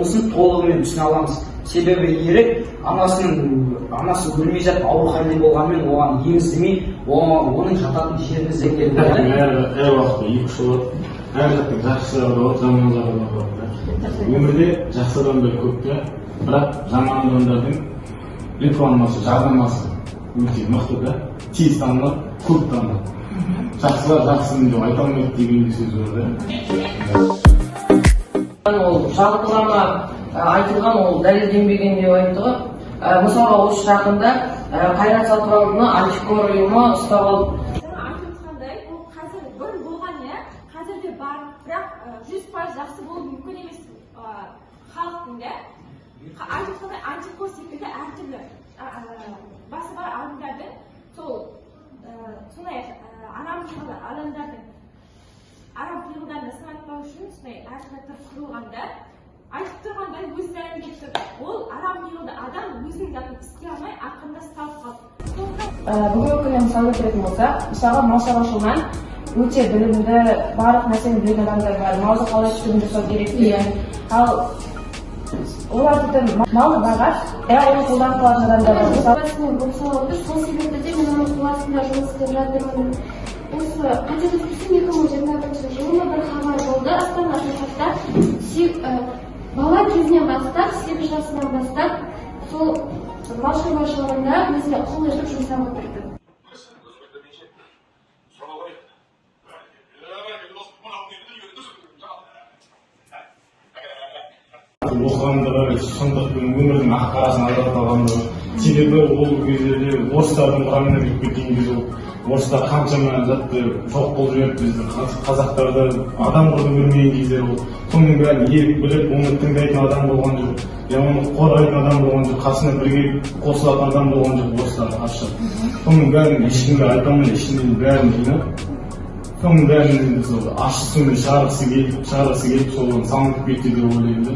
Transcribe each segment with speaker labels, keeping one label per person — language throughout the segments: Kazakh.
Speaker 1: болмысын толығымен түсіне аламыз. Себебі Ерік анасы өлмей жатып, ауыр халде болғанымен, оған ем іздемей, оның жататын жерін іздеген.
Speaker 2: Әр уақытта екі ұшы болады. Әр заттың жақсы жағы да болады, жаман жағы да болады да. Өмірде жақсы адамдар көп та, бірақ жаман адамдардың рекламасы, жарнамасы өте мықты да, тез танылады, көп танылады. Жақсылар жақсымын деп айта алмайды деген де сөз бар да.
Speaker 3: Ол жалпылама айтылған, ол дәлелденбеген деп айтты ғой. Мысалға, осы жақында Қайрат Сатыбалдыны антикор ұйымы ұстап алды.
Speaker 4: Жаңа айтып отқандай, ол қазір, бұрын болған, иә, қазір де бар, бірақ 100% жақсы болуы мүмкін емес халықтың да. Айтып отқандай, антикор секілді әртүрлі басы бар адамдардың сол сондай арам пиғылды адамдардың арам пиғылдарына сынатпау үшін сондай әртүрлі құрылған да. Айтып тұрғандай, өзі дәлелдеп тұр, ол арам пиғылды адам өзінің затын істей алмай, ақырында ұсталып қалды. Сондықтан
Speaker 5: Бүгінгі күні мысал келтіретін болсақ, мысалға, мал шаруашылығынан өте білімді, барлық нәрсені білетін адамдар бар, малды қалай күтім жасау керек деген. Ал олар тіпті малды бағады, бірақ оны қолданып қалатын адамдар бар, мысалы.
Speaker 6: Отбасымен болып сауатты, сол себепті де мен оның қол астында жұмыс істеп жатырмын. Осы, қателеспесем, 2021 жылы ма, бір хабар болды: Астана Ақиқатта бала кезінен бастап, 8 жасынан бастап сол мал шаруашылығында өзіне құл етіп жұмсап отырды.
Speaker 2: Оқығандығы, шындық пен өмірдің ақ қарасын ажырата алғандығы. Себебі ол кездерде орыстардың құрамына кіріп кеткен кез. Ол орыстар қаншама затты жоқ қылып жіберіп, бізді, қазақтарды, адам қылып көрмеген кездер болды. Соның бәрін ерік біліп, оны тыңдайтын адам болған жоқ я оны қорғайтын адам болған жоқ, қасына бірге қосылатын адам болған жоқ орыстарға қарсы. Соның бәрін ешкімге айта алмай, ішінен бәрін жинап, соның бәрін енді сол ащы сумен шығарғысы келіп, соған салынып кетті деп ойлаймын да.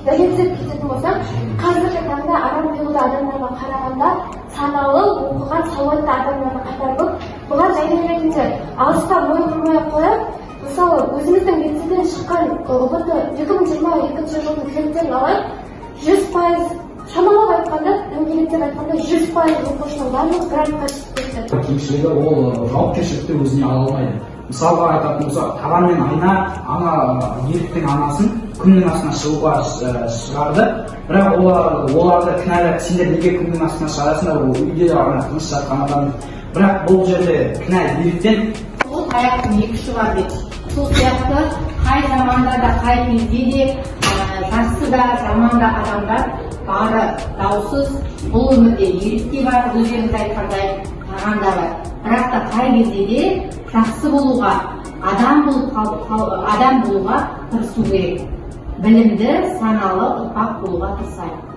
Speaker 6: Дәлелдеп кететін болсақ, қазіргі таңда арам пиғылды адамдарға қарағанда саналы, оқыған, сауатты адамдардың қатары көп. Бұған дәлел ретінде алыстан ой құрмай ақ қояйық, мысалы, өзіміздің лицейден шыққан ҰБТ 2022 жылдың түлектерін алайық. 100%, шамалап айтқанда, дөңгелектеп айтқанда, 100% оқушының барлығы грантқа түсіп кетті.
Speaker 1: Кемшілігі: ол жауапкершілікті өзіне ала алмайды. Мысалға айтатын болсақ, Таған мен Айна ана Еріктің анасын күннің астына шығуға шығарды, бірақ оларды кінәлап: «Сендер неге күннің астына шығарасыңдар, ол үйде ана тыныш жатқан адам». Бірақ бұл жерде кінә Еріктен.
Speaker 7: Ол таяқтың екі ұшы бар деп, сол сияқты қай заманда да, қай кезде де жақсы да, жаман да адамдар бары даусыз. Бұл өмірде Ерік те бар, өздеріңіз айтқандай, Таған да бар. Бірақ та қай кезде де жақсы болуға, адам болып адам болуға тырысу керек. Білімді, саналы ұрпақ болуға тырысайық.